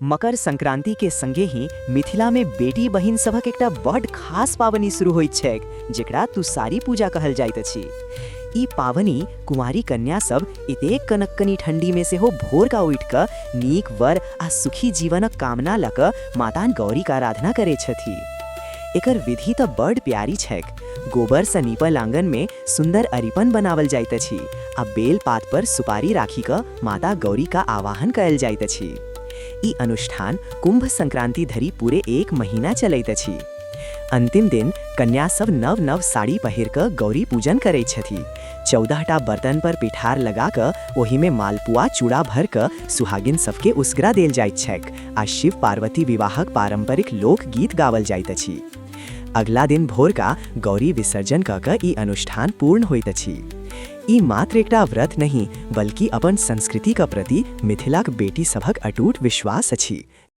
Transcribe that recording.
मकर संक्रांति के संगे ही मिथिला में बेटी बहिन सभक एकटा बड खास पाबनि शुरू होइत छैक, जेकरा तुसारी पूजा कहल जाइत अछि। ई पाबनि कुमारी कन्या सब एतेक कनकनी ठंडी में सेहो भोर का उठि कऽ नीक वर आ सुखी जीवनक कामना लऽ कऽ माता गौरी का आराधना करैत छथि। एकर विधि तऽ बड प्यारी छैक। गोबर सँ नीपल आंगन में सुंदर अरिपन बनावल जाइत अछि आ बेल पात पर सुपारी राखि कऽ माता गौरी का आवाहन कयल जाइत अछि। ई अनुष्ठान कुंभ संक्रांति धरि पूरे एक महीना चलैत अछि। अंतिम दिन कन्या सब नव नव साड़ी पहिर कऽ गौरी पूजन करैत छथि। 14टा बर्तन पर पिठार लगा कऽ ओहि में मालपुआ चूड़ा भर कऽ सुहागिन सबके उसगरा देल जाइत छैक आ शिव पार्वती विवाहक पारंपरिक लोकगीत गावल जाइत अछि। अगला दिन भोर का गौरी विसर्जन कऽ कऽ ई अनुष्ठान पूर्ण होइत अछि। ई मात्र एकटा व्रत नहि, बल्कि अपन संस्कृति क प्रति मिथिलाक बेटी सभक अटूट विश्वास अछि।